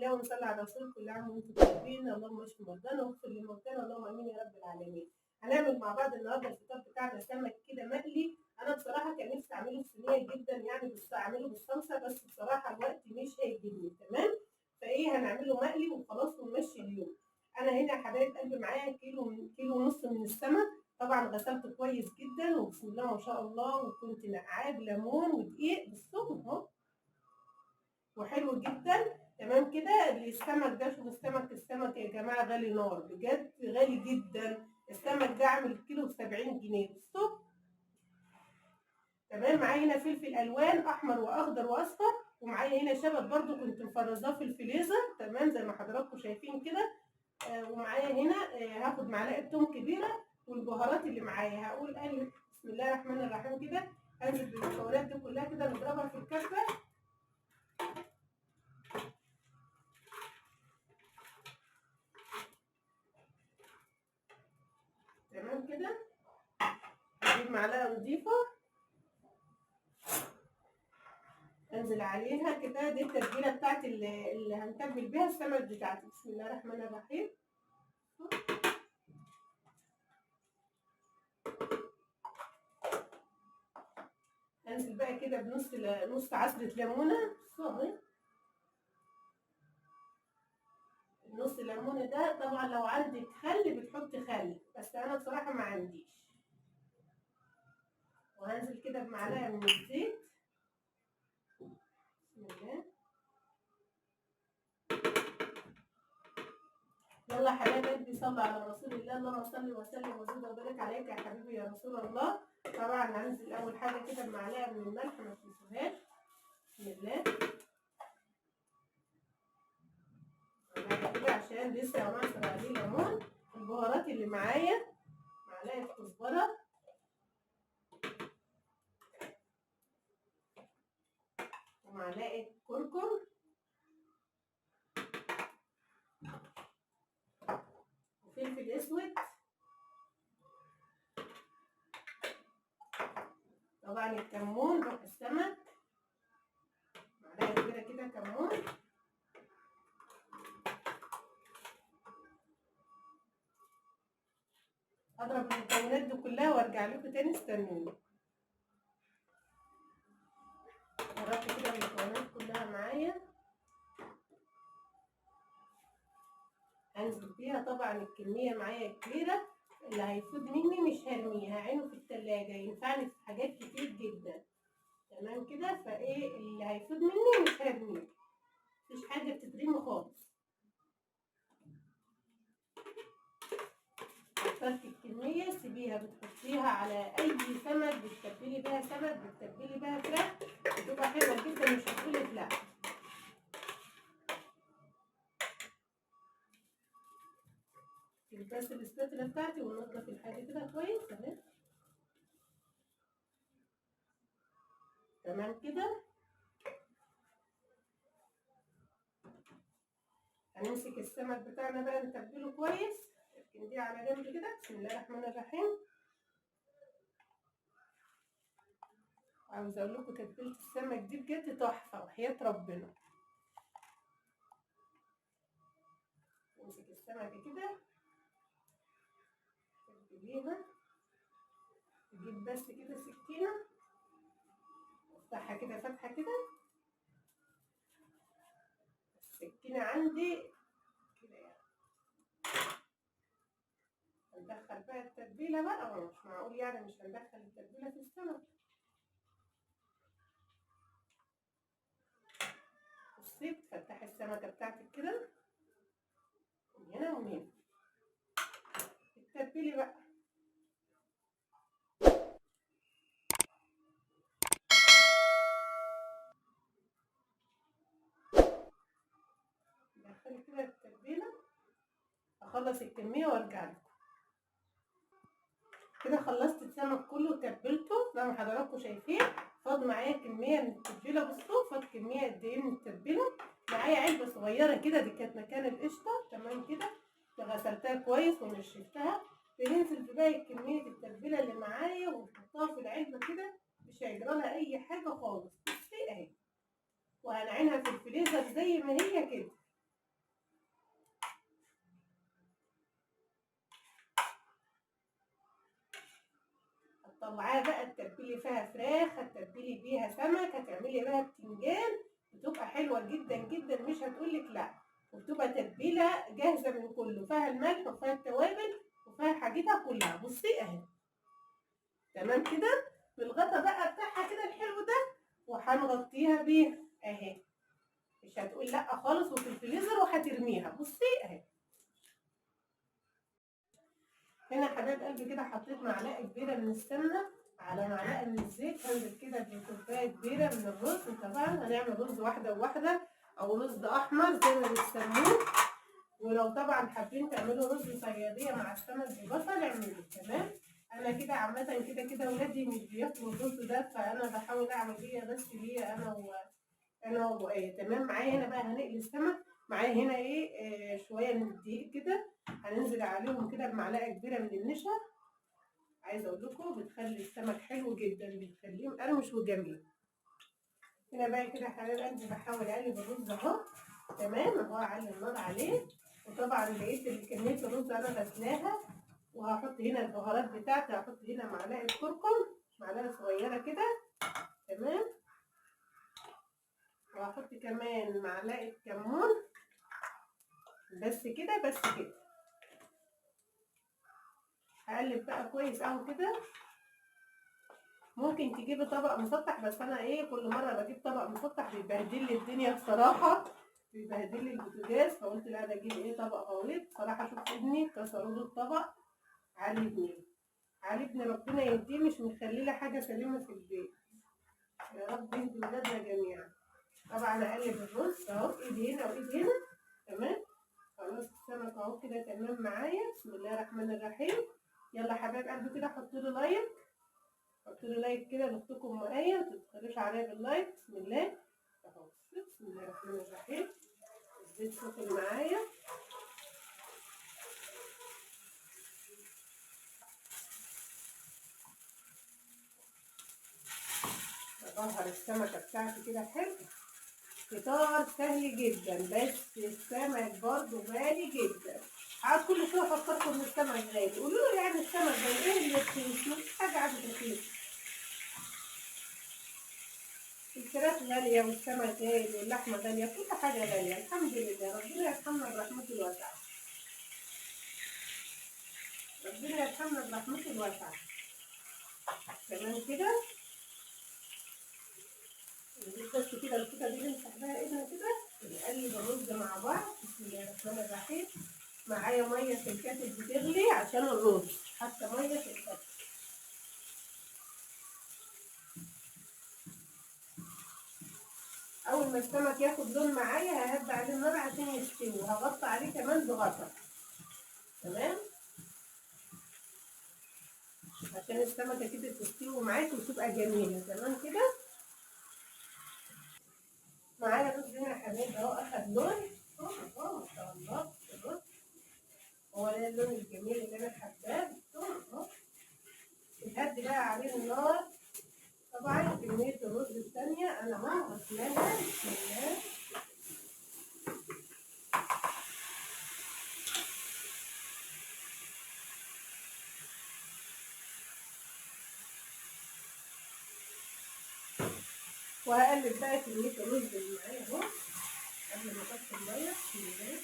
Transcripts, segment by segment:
الله ونصلي على الرسول. كل عام وانتم طيبين، اللهم اشف مرضانا واغفر لموتانا، اللهم امين يا رب العالمين. هنعمل مع بعض النهارده الفطار بتاعنا سمك كده مقلي. انا بصراحة كان نفسي اعمله في صينية جدا، يعني بس اعمله بالصلصه، بس بصراحة الوقت مش هيجيبني. تمام، فايه هنعمله مقلي وخلاص ونمشي اليوم. انا هنا يا حبايب قلبي معايا كيلو كيلو ونص من السمك، طبعا غسلته كويس جدا وبسم الله ما شاء الله، وكنت نقعاه بليمون ودقيق بالصبح اهو، وحلو جدا. تمام كده. السمك ده، شوفوا السمك يا جماعة غالي نار، بجد غالي جدا. السمك ده عامل كيلو ب70 جنيه بالصبح. تمام. معايا هنا فلفل الوان احمر واخضر واصفر، ومعايا هنا شبت برده كنت مفرزاه في الفريزر. تمام زي ما حضراتكم شايفين كده. ومعايا هنا هاخد معلقه توم كبيرة، والبهارات اللي معايا هقول قال بسم الله الرحمن الرحيم كده. هنزل بالمكونات دي كلها كده نضربها في الكبه. تمام كده. هجيب معلقه نضيفه انزل عليها كده. دي التتبيله بتاعتي اللي هنتبل بيها السمك بتاعتي. بسم الله الرحمن الرحيم. انزل بقى كده بنص نص عصره ليمونه. صغير النص ليمونه ده، طبعا لو عندك خل بتحطي خل، بس انا بصراحة ما عنديش. وهنزل كده بمعلقه من الزيت. بسم الله. يلا يا حبايب قلبي صلوا على رسول الله، اللهم صل وسلم وزد وبارك عليك يا حبيبي يا رسول الله. طبعا هنزل اول حاجة كده بمعلقه من الملح، ما تنسوهاش. بسم الله. كده عشان لسه معصر عليه ليمون. البهارات اللي معايا معلقه كزبره، ومعلقة كركم، وفلفل اسود، طبعا الكمون روح السمك، معلقه كبيرة كده كمون، اضرب المكونات دي كلها وارجع لكم تاني، استنوني. ضربت كده المكونات كلها معايا، هنزل بيها. طبعا الكمية معايا كبيرة، اللي هيفوت مني مش هرميه، هعينه في التلاجة، ينفعني في حاجات كتير جدا. تمام كده. فايه اللي هيفوت مني مش هرميه، مفيش حاجة بتترمي خالص. كترت الكمية سيبيها، بتحطيها على اي سمك، بتتبلي بيها سمك، بتتبلي بيها فراخ، بتبقى حلوة جدا، مش هتقولك لا. بس الاسباتولا بتاعتي وننضف الحاجة كده كويس اهي. تمام كده. هنمسك السمك بتاعنا بقى نتبله كويس، لكن دي على جنب كده. بسم الله الرحمن الرحيم. عاوزه اقول لكم تتبيله السمك دي بجد تحفة وحياه ربنا. نمسك السمك كده تتبليها، نجيب بس كده سكينة افتحها كده فتحه كده. السكينة عندي كده يعني. هندخل بقى التتبيله بقى، مش معقول يعني مش هندخل التتبيله في السمك. بصي بتفتحي السمكة بتاعتك كده من هنا ومن هنا، التتبيله بقى. دخلي كده التتبيله، اخلص الكمية وارجع لكم. كده خلصت السمك كله وتبلته زي ما حضراتكم شايفين. فاض معايا كمية من التتبيله، بصوا فاض كمية قد ايه من التتبيله. معايا علبة صغيرة كده، دي كانت مكان القشطه. تمام كده، غسلتها كويس ونشفتها. بننزل بباقي كمية التتبيله اللي معايا ونحطها في العلبة كده، مش هيجرى لها اي حاجة خالص. بصي اهي، وهنعينها في الفريزر زي ما هي كده. هتطلعيها بقى تتبلي فيها فراخ، هتتبلي بيها سمك، هتعملي بيها بتنجان، بتبقى حلوة جدا جدا، مش هتقولك لا. وبتبقى تتبيله جاهزة من كله، فيها الملح وفيها التوابل وفيها حاجتها كلها. بصي اهي تمام كده، بالغطا بقى بتاعها كده الحلو ده، وهنغطيها بيها اهي، مش هتقول لا خالص، وفي الفريزر وهترميها. بصي اهي هنا حبايب قلبي كده حطيت معلقه كبيرة من السمنة على معلقه من الزيت، هنزل كده بكوبايه كبيرة من الرز. طبعا هنعمل رز واحدة وواحدة او رز احمر زي ما بتسموه، ولو طبعا حابين تعملوا رز صياديه مع السمك بالبصل اعملوه. تمام، انا كده عامة كده كده ولادي مش بياكلوا الرز ده، فانا بحاول اعمل ليا بس ليا انا وابو. تمام، معايا هنا بقى هنقلي السمك. معايا هنا ايه شوية من الدقيق كده، هننزل عليهم كده بمعلقه كبيرة من النشا. عايزه اقول لكم بتخلي السمك حلو جدا، بتخليه مقرمش وجميل. هنا بقى كده حبايب قلبي بحاول اقلب الرز اهو. تمام اهو، اعلي النار عليه. وطبعا لقيت كمية الرز انا غسلاها، وهحط هنا البهارات بتاعتي. هحط هنا معلقه كركم، معلقه صغيرة كده. تمام، وهحط كمان معلقه كمون، بس كده بس كده. هقلب بقى كويس اهو كده. ممكن تجيبي طبق مسطح، بس انا ايه كل مرة بجيب طبق مسطح بيبهدل لي الدنيا بصراحة، بيبهدل لي البوتاجاز، فقلت لا انا اجيب ايه طبق غويط. بصراحة شفت ابني كسروا له الطبق، علي ابني، علي ابني ربنا يهديه، مش مخلي لي حاجة سليمة في البيت. يا رب يهدي ولادنا جميعا. طبعا اقلب الرز اهو، ايدي هنا وايدي هنا. تمام خلاص السمك اهو كده تمام معايا. بسم الله الرحمن الرحيم. يلا حبايب قلبي كده حطوا له like، حطوا له like كده لاختكم معايا، ما تبخلوش عليا بال like. بسم الله اهو، بسم الله الرحمن الرحيم. الزيت سخن معايا. ببهر السمكة بتاعتي كده حلو. فطار سهل جدا، بس السمك برضو غالي جدا. عاوز كل شوية افكركم ان السمك غالي، قولوا له يعني السمك غالي ايه اللي رخيص؟ مفيش حاجة عادة رخيص. الفراخ غالية والسمك غالي واللحمة غالية، كل حاجة غالية. الحمد لله، ربنا يرحمنا برحمته الواسعة، ربنا يرحمنا برحمته الواسعة. تمام كده، نجيب بس كده الفوطه دي نمسح بيها ايدنا كده، ونقلب الرز مع بعض. بسم الله الرحمن الرحيم. معايا مية في الكاتل بتغلي عشان الرز، حتى مية في الكاتل. اول ما السمك ياخد لون معايا ههب عليه النار عشان يستوي، وهغطي عليه كمان بغطا. تمام، عشان السمكة كده تستوي معاك وتبقى جميلة. تمام كده، معايا الرز هنا يا حبايبي اهو، اخد لون اهو ما شاء الله. الرز هو ده اللون الجميل اللي انا حباه. اهو بتهدي بقى عليه النار. طبعا كمية الرز الثانية انا اهو غسلاها. بسم الله. وهقلب بقى كمية الرز اللي معايا اهو قبل ما احط المية. بسم الله.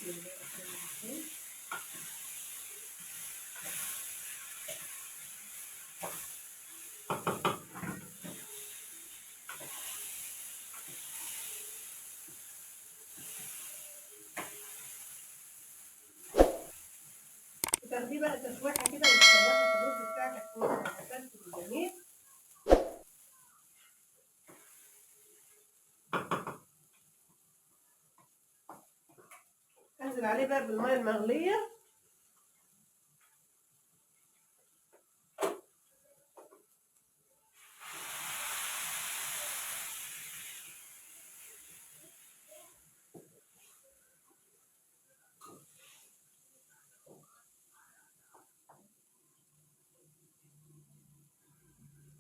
بسم الله الرحمن الرحيم. تاخديه بقى تشويحه كده وتشوحي في الرز بتاعك عشان جميل. انزل عليه بقى بالمية المغليه.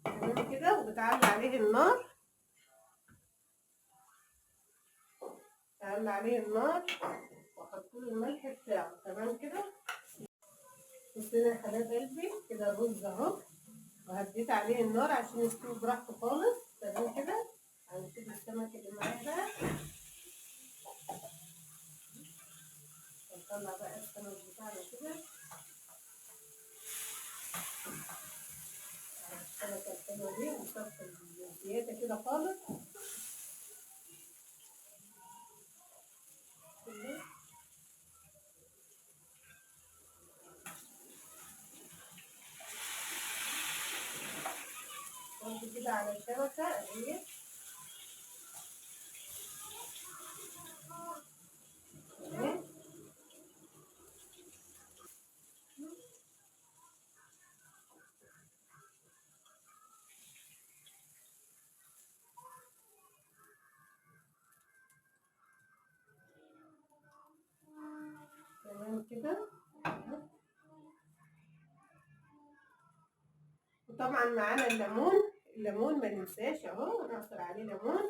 تمام كده، وبتعلي عليه النار، تعلي عليه النار واحط له الملح بتاعه. تمام كده، بصوا يا حبايب قلبي كده الرز اهو، وهديت عليه النار عشان يستوي براحته خالص. تمام كده. هنشوف السمك اللي معايا بقى، نطلع بقى السمك بتاعنا كده. السمكة الحلوة دي ونصفي الزيادة كده خالص. برضه كده على الشبكة اهي. تمام. تمام كده. وطبعا معانا الليمون، الليمون ما ننساش اهو، نعصر عليه ليمون،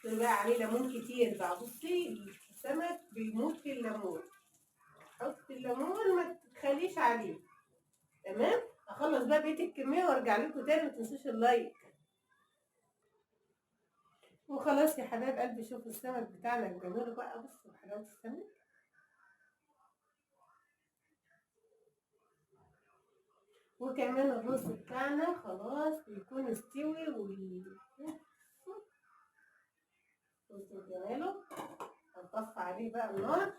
نعصر بقى عليه ليمون كتير بقى. بصي السمك بيموت في الليمون، حط الليمون ما تخليش عليه. تمام. اخلص بقى بقية الكمية وارجع لكم تاني، ما تنسوش اللايك. وخلاص يا حبايب قلبي، شوفوا السمك بتاعنا الجميل بقى، بصوا حلاوة السمك. وكمان الرز بتاعنا خلاص بيكون استوي، بصوا جماله. هنطفي عليه بقى النار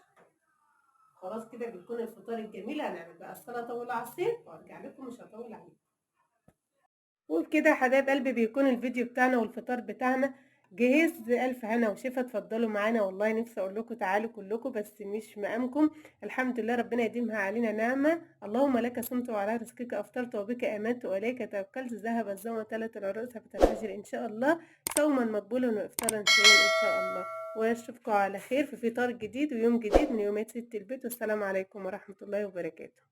خلاص كده، بيكون الفطار الجميل. هنعمل بقى السلطة والعصير وارجع لكم، مش هطول عليكم. وبكده يا حبايب قلبي بيكون الفيديو بتاعنا والفطار بتاعنا جهز. ألف هنا وشفا، اتفضلوا معانا. والله نفسي أقول لكم تعالوا كلكم، بس مش مقامكم. الحمد لله ربنا يديمها علينا نعمة. اللهم لك صمت وعلى رزقك أفطرت وبك آمنت وإليك توكلت. ذهب الظما 3 العروق ثبت الأجر إن شاء الله، صوما مقبولا وإفطارا شهيا إن شاء الله. وأشوفكم على خير في فطار جديد ويوم جديد من يومات ست البيت. والسلام عليكم ورحمة الله وبركاته.